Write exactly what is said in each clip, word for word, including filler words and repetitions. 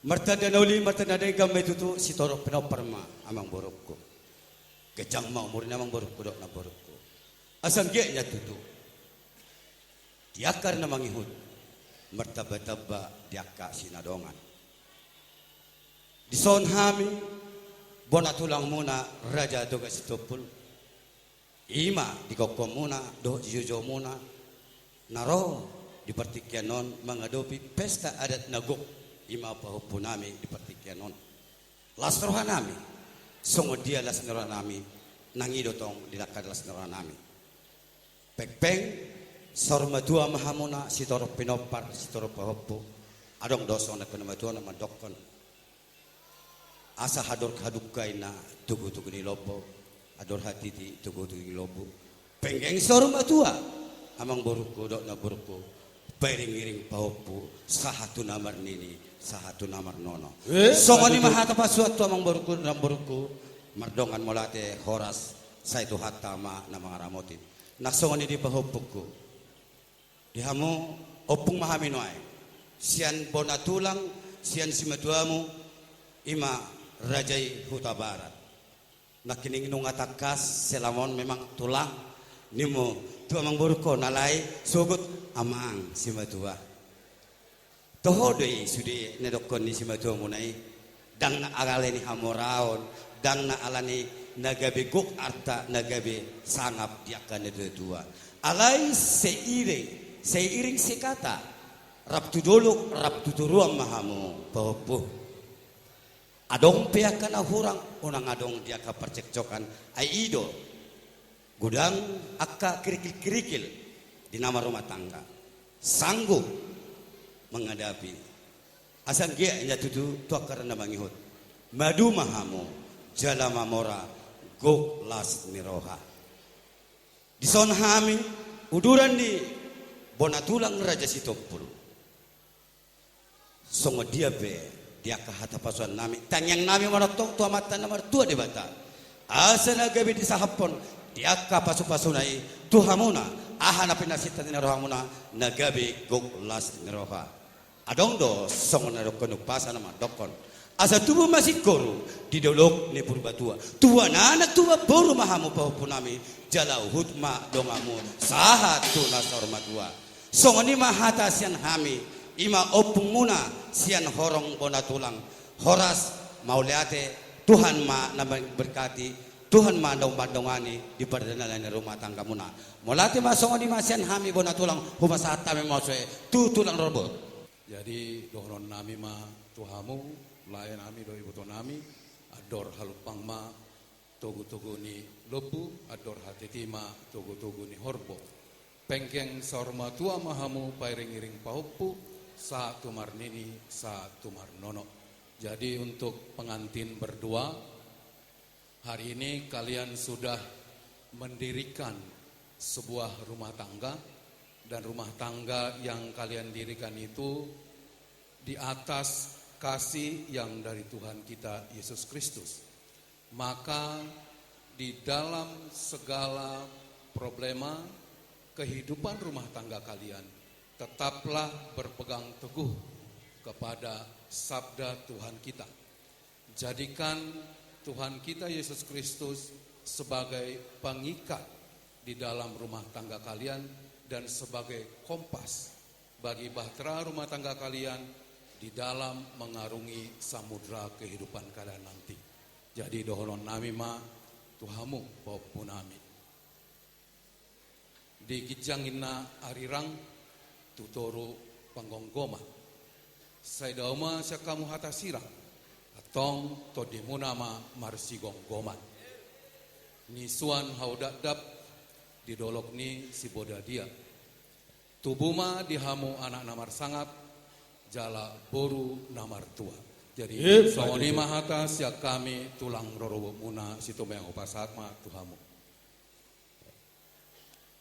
Martanda na uli, martanda na denggan ma i tutu, sitorop pinompar ma amangborungku. Ganjang ma umurna amangborungku dohot namborungku. Asa anggiat na tutu di angka ari na mangihut, martambatamba di angka sinadongan. Dison hami bona tulangmuna Raja Toga Sitompul, i ma di gokhonmuna dohot di joujouonmuna na ro di partingkian on mangadopi pesta adat na gok, i ma pahompunami di partingkian on. Las rohanami, songon dia las ni rohanami, nang i do tong dilangka las ni rohanami. Pengpeng, saur matua ma hamuna, sitorop pinompar, sitorop pahompu. Adong do songon nangkin na matua na mandokkon: Asa hador hadungka inna togutogu ni lombu, hador hatiti togutogu ni lombu. Pengpeng saur matua, amangborungku dohot namborungku, pairingiring pahompu, sahat tu na marnini, sahat tu na marnono. Eh, songon i ma hata pasupasu tu amangborungku, namborungku, mardongan mauliate, horas, sai Tuhanta ma na mangaramoti. Na songon i di pahompungku. Di hamu, ompung ma hami nuaeng. Sian bona tulang, sian simatuamu, i ma raja i Hutabarat. Nangkining nunga tangkas, selama on memang tulang, ninmu tu amangborungkon, alai sogot amang simatua. Toho do i sude na dokkon ni simatuamuna i, ndang na alani hamoraon, ndang na alani na gabe gok arta, na gabe sangap di angka na tuatua. Alai seiring, seiring sekata, rap tu dolok, rap tu toruan ma hamu, pahompu. Adong pe angka na hurang, unang adong di angka parcekcokan, ai i do godang angka kerikil-kerikil di na marrumah tangga. Sanggup menghadapi. Asa anggiat na tutu tu angka ari na mangihut, madu ma hamu, jala mamora, gok las ni roha. Dison hami, uduran ni bona tulang Raja Sitompul. Songon dia pe di angka hata pasupasunami, tangiangnami ma tong tu Amanta na martua Debata, asa na gabe disahaphon di angka pasupasuna i tu hamuna, aha na pinarsinta ni rohamuna, na gabe gok las ni roha. Adong do songon na dokkon ni umpasa na mandokkon: Asa tubu ma singkoru di dolok ni Purbatua, tubuan anak tubuan boru ma hamu pahompunami, jala huhut ma donganmu sahat tu na saur matua. Songon i ma hata sian hami, i ma ompungmuna sian horong bona tulang. Horas, mauliate, Tuhan ma na memberkati, Tuhan ma na mandongani di pardalanan ni rumah tanggamuna. Mauliate ma, songon i ma sian hami bona tulang, hupasahat hami ma muse tu tulang rorobot. Jadi dohononnami ma tu hamu, laenami dohot ibotonami, andor halumpang ma togutogu ni lombu, andor hatiti ma togutogu ni horbo. Pengpeng saur matua ma hamu pairingiring pahompu, sahat tu marnini, sahat tu marnono. Jadi untuk pengantin berdua, hari ini kalian sudah mendirikan sebuah rumah tangga, dan rumah tangga yang kalian dirikan itu di atas kasih yang dari Tuhan kita Yesus Kristus. Maka di dalam segala problema kehidupan rumah tangga kalian, tetaplah berpegang teguh kepada sabda Tuhan kita. Jadikan Tuhan kita Yesus Kristus sebagai pengikat di dalam rumah tangga kalian dan sebagai kompas bagi bahtera rumah tangga kalian di dalam mengarungi samudra kehidupan kalian nanti. Jadi dohononnami ma tu hamu pahompunami. Di ginjang inna arirang, tu toru panggomgoman. Sai dao ma sian hamu hata sirang, antong tondimuna ma marsigomgoman. Nisuan hau dakdak di dolok ni Siboda dia. Tubu ma di hamu anak na marsangap, jala boru na martua. Jadi, eh, songon i ma hata sian hami tulang rorobotmuna Situmorang, hupasahat ma tu hamu.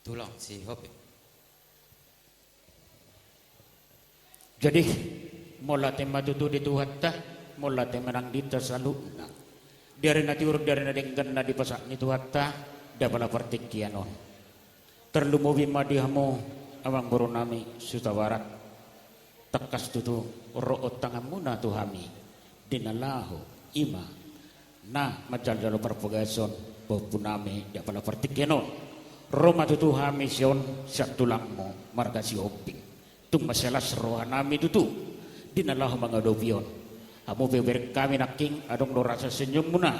Tulang Sihombing. Jadi, mauliate ma tutu di Tuhanta, mauliate ma nang di hita saluhutna. Di ari na tiur, di ari na denggan na dipasahat ni Tuhanta, di apala partingkian on. Tarlumobi ma di hamu, amangborunami Hutabarat. Tangkas tutu ro on tanganmuna tu hami, di na laho i ma na manjalojalo parbagason pahompunami di apala partingkian on. Ro ma tutu hami sian on sian tulangmu marga Sihombing. Tung mansai las rohanami tutu di na laho mangadopi on. Hamu pe bereng hami nangkin adong do rasa senyummuna.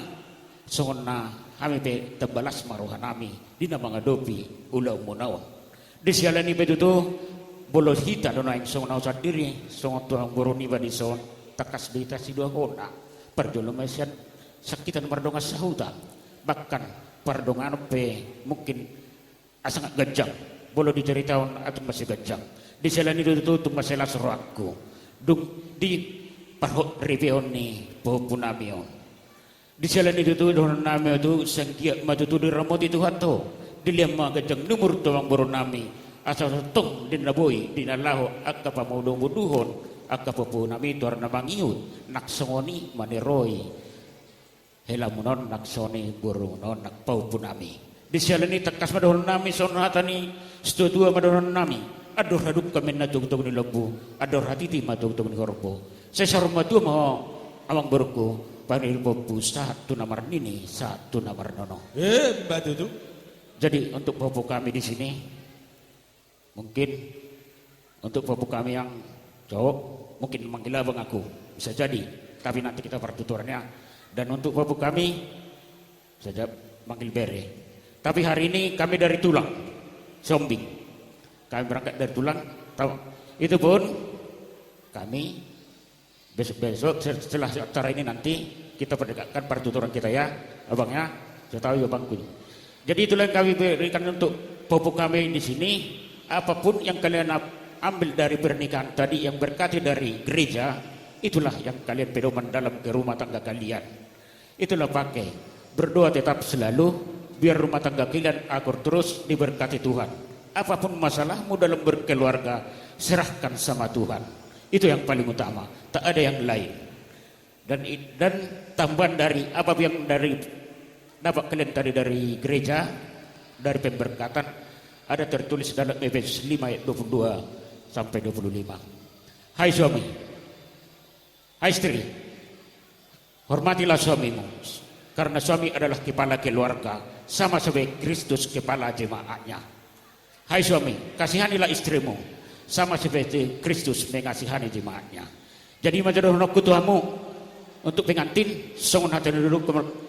Songon na hami pe tamba las ma rohanami di na mangadopi ulaonmuna on. Di siala ni i pe tutu, molo hita do naeng songon au sandiri songon tulang boru niba dison, tangkas do hita sidua hona. Parjolo ma sian sangkitan mardongan sahuta, bahkan pardonganon pe mungkin asa nga ganjang, molo dicaritahon atung mansai ganjang. Di siala ni i tutu tung mansai las rohangku dung di parhot ripeon ni pahompunami on. Di siala ni i tutu dohononnami ma tutu, sai anggiat ma tutu diramoti Tuhan ho, dilehon ma ganjang ni umur tu amangborunami, asa tongtong di na boi di na laho angka pamudumoduhon angka pahompunami tu ari na mangihut, nang songon i ma niroi helamuna on, nang songon i borumuna on, nang pahompunami. Di siala ni i tangkas ma dohononnami songon hata ni situatua ma dohononnami: Andor hadungka ma inna togutogu ni lombu, andor hatiti ma togutogu ni horbo. Sai saur matua ma ho amangborungku, pangidoan pahompu sahat tu na marnini sahat tu na marnono. Emma tutu. Jadi untuk pahompu kami di sini, mungkin untuk pahompu kami yang cowok, mungkin manggil abang aku, bisa jadi. Tapi nanti kita partuturannya. Dan untuk pahompu kami, saja manggil bere. Tapi hari ini kami dari Tulang, Sihombing. Kami berangkat dari Tulang. Tahu? Itu pun kami besok-besok, setelah acara ini nanti kita perdegatkan partuturan kita ya, abang ya. Saya tahu ya, abangku. Jadi itulah yang kami berikan untuk pahompu kami di sini. Apapun yang kalian ap-, ambil dari pernikahan tadi, yang berkati dari gereja, itulah yang kalian pedoman dalam ke rumah tangga kalian. Itulah pakai. Berdoa tetap selalu, biar rumah tangga kalian akur terus, diberkati Tuhan. Apapun masalahmu dalam berkeluarga, serahkan sama Tuhan. Itu yang paling utama. Tak ada yang lain. Dan i-, dan tambahan dari apa yang dari dapat kalian tadi dari gereja, dari pemberkatan, ada tertulis dalam Efesus lima ayat dua puluh dua sampai dua puluh lima. Hai suami, hai istri, hormatilah suamimu, karena suami adalah kepala keluarga, sama seperti Kristus kepala jemaatnya. Hai suami, kasihanilah istrimu, sama seperti Kristus mengasihani jemaatnya. Jadi ma dohononku tu hamu, untuk pengantin, songon hata ni dulu,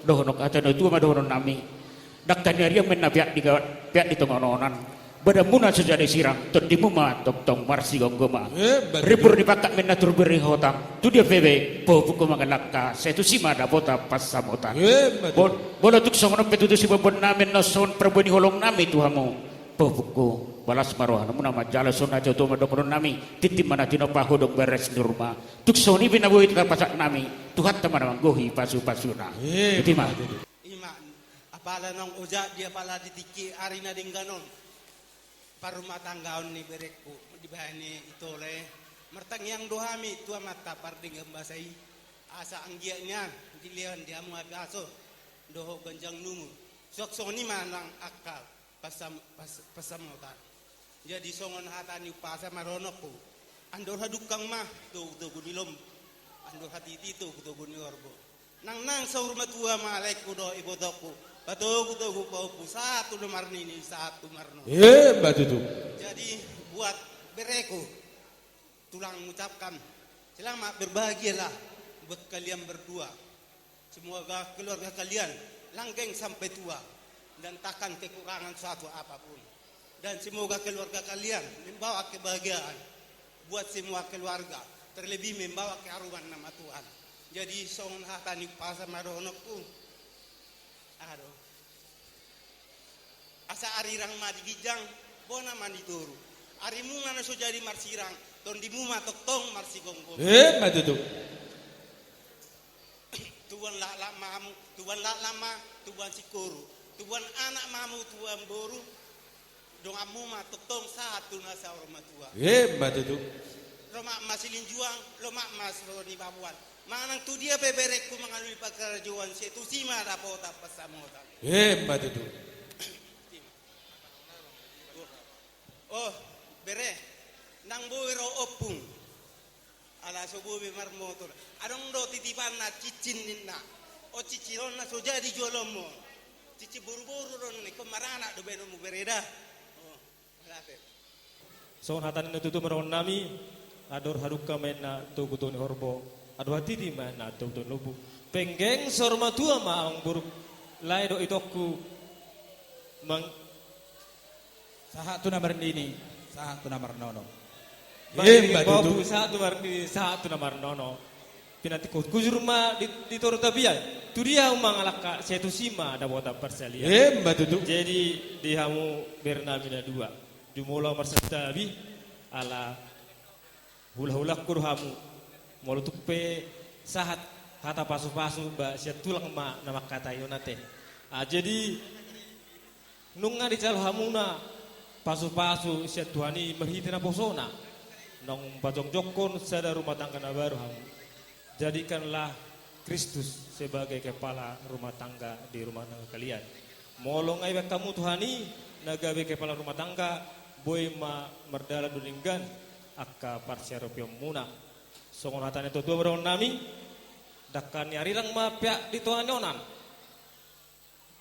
dohononku, hata ni tua ma dohononnami. Dangka ni arian ma inna peak di ga-, peak di tonga onan. Badanmuna so jadi sirang, tondimu ma tongtong marsigomgoman. Eh, betul. Rimbur ni pangkat ma inna turbur ni hotang, tu dia pe pahompuku mangalangka, sai tusi ma dapotan pansamotan. Eh, betul. Mol-, molo tung songon on pe tutu siboanboannami, songon parbue ni holongnami tu hamu, pahompuku, balas ma rohamuna manjalo songon na tinopa dohononnami, tintin ma na tinopa, hodong baras ni ruma. Tung songon i pe na boi tapasaknami, Tuhanta ma na manggohi pasupasuna. Eh, betul. Ima. Ima, apala naung ojak di apala di tingki ari na denggan on, parrumatanggaon ni berengku, dibahen ni itola i, martangiang do hami tu Amanta pardenggan basa i, asa anggiat nian dilehon di hamu hahipason dohot ganjang ni umur. Suang songon i ma nang angka pansam-, pas-, pansamotan. Jadi songon hata ni umpasa ma dohononku: Andor hadungka ma togutogu ni lombu, andor hatiti togutogu ni horbo. Nang, nang saur matua ma laengku dohot ibotongku, patogutogu pahompu sahat tu na marnini sahat tu marnono. Eh, betul. Jadi buat bereku, Tulang mengucapkan selamat berbahagialah buat kalian berdua. Semoga keluarga kalian langgeng sampai tua dan takkan kekurangan suatu apapun. Dan semoga keluarga kalian membawa kebahagiaan buat semua keluarga, terlebih membawa keharuman nama Tuhan. Jadi songon hata ni umpasa ma dohononku. Aduh. Asa arirang ma di ginjang, bona ma di toru. Arimu ma na so jadi marsirang, tondimu ma tongtong marsigomgoman. Eh, ma tutu. Tubuan laklak ma hamu, tubuan laklak ma, tubuan singkoru. Tubuan anak ma hamu, tubuan boru. Donganmu ma tongtong sahat tu na saur matua. Eh, ma tutu. Lomak ma silinjuang, lomak ma soni babuan. Manang tu dia pe berengku mangalului pangkarajaan, sai tusi ma dapotan pansamotan. Eh, ma tutu. Oh, bere, nang boi ro ompung. Ala so boi be marmotor. Adong do titipanna, cincin ninna. O cincin on na so jadi jualonmu. Cincin boruboru do ninna, ingkon maranak do baenonmu bere da. O, ala pe. Songon hata ni natuatua ma dohonon nami, andor hadungka ma inna togu tu ni horbo, andor hatiti ma inna togu tu ni lombu. Penggeng saur matua ma amangboru, lae dohot itongku mang- Sahat tu na marnini, sahat tu na marnono. Emma tutu. Sahat tu marnini, sahat tu na marnono. Pinantikhon hujur ma di, di toru tapian. Tudia hamu mangalangka, sai tusi ma dapotan parsalian. Emma tutu. Jadi di hamu bere nami na dua, jumolo marsantabi, ala hulahulangku do hamu. Molo tung pe sahat hata pasupasu, ba sian tulang ma na mangkatai on ate. Ah, jadi nunga dijalo hamuna pasupasu sian Tuhan i marhite naposona, naung pajongjongkon sada rumah tangga na baru hamu. Jadikanlah Kristus sebagai kepala rumah tangga di rumah tangga kalian. Molo nga ibaen hamu Tuhan i na gabe kepala rumah tangga, boi ma mardalan do denggan angka parsiadopanmuna. Songon hata ni natuatua ma dohonon nami, dangka ni arirang ma peak di tonga ni onan.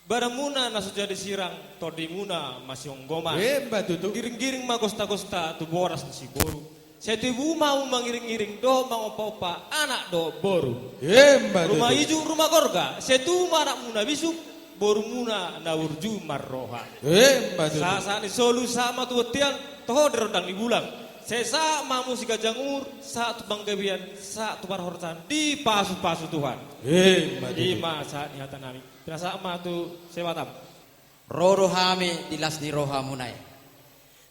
Badanmuna na so jadi sirang, tondimuna masionggoman. Emma tutu. Giringgiring ma gostagosta tu boras ni si boru. Sai tubu ma hamu mangiringiring dohot mangompaompa anak dohot boru. Emma tutu. Ruma ijuk ruma gorga, sai tubu ma anakmuna bisuk, borumuna na burju marroha. Emma tutu. Sahat, sahat ni solu, sahat ma tu bontean, toho di rondang ni bulan. Sai sahat ma hamu siganjang umur, sahat tu panggabean, sahat tu parhorasan, dipasupasu Tuhan. Emma tutu. I ma sahat ni hata nami. Pinasahat ma tu si Batam. Ro do hami di las ni rohamuna i.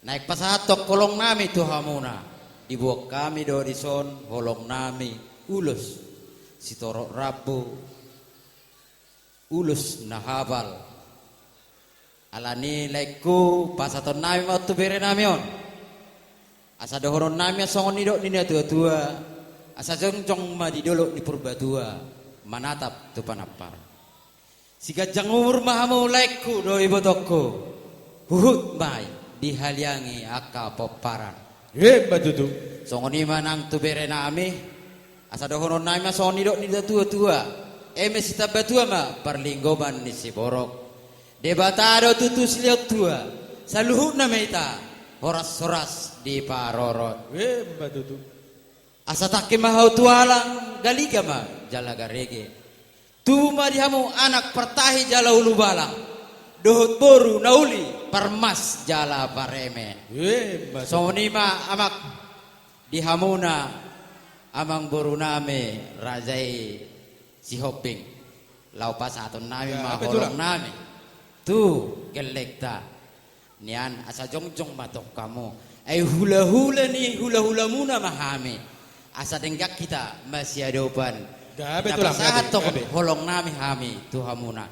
Naeng pasahathon holong nami tu hamuna. Diboan hami do dison holong nami ulos sitorop rambu, ulos na hapal. Alani i laengku, pasahaton nami ma on tu bere nami on. Asa dohonon nami ma songon nidok ni natuatua, asa jongjong ma di dolok ni Purbatua, manatap tu panamparan. Siganjang umur ma hamu laengku dohot ibotongku, huhut ma i dihaliangi angka pomparan. Emma tutu. Songon i ma nang tu bere nami, asa dohonon nami ma songon nidok ni natuatua, eme sitambatua ma parlinggoman ni siborok. Debata do tutu silehon tua, saluhutna ma hita horashoras diparorot. Emma tutu. Asa tangki ma hau tu alang, galiga ma jala garege. Tubu ma di hamu anak partahi jala ulubalang, dohot boru na uli parmas jala pareme. Emma tutu. Songon i ma amang di hamuna, amangboru nami raja i Sihombing. Laho pasahaton nami ma holong nami tu gellengta. Nian asa jongjong ma tong hamu. Ai hulahula ni hulahulamuna ma hami. Asa denggan hita masiadopan. Gabe, tulang, gabe, gabe. Pasahathon holong nami hami tu hamuna.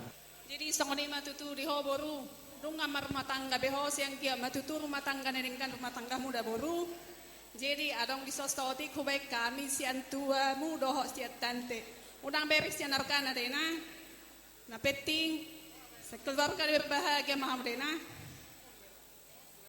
Jadi songon i ma tutu di ho boru. Nunga marrumah tangga be ho, sai anggiat ma tutu rumah tangga na denggan rumah tanggamu da boru. Jadi adong dison saotik hubaen hami sian tuamu dohot sian tante. Unang bereng sian argana da inang. Na penting, sekeluarga berbahagia ma hamu da inang.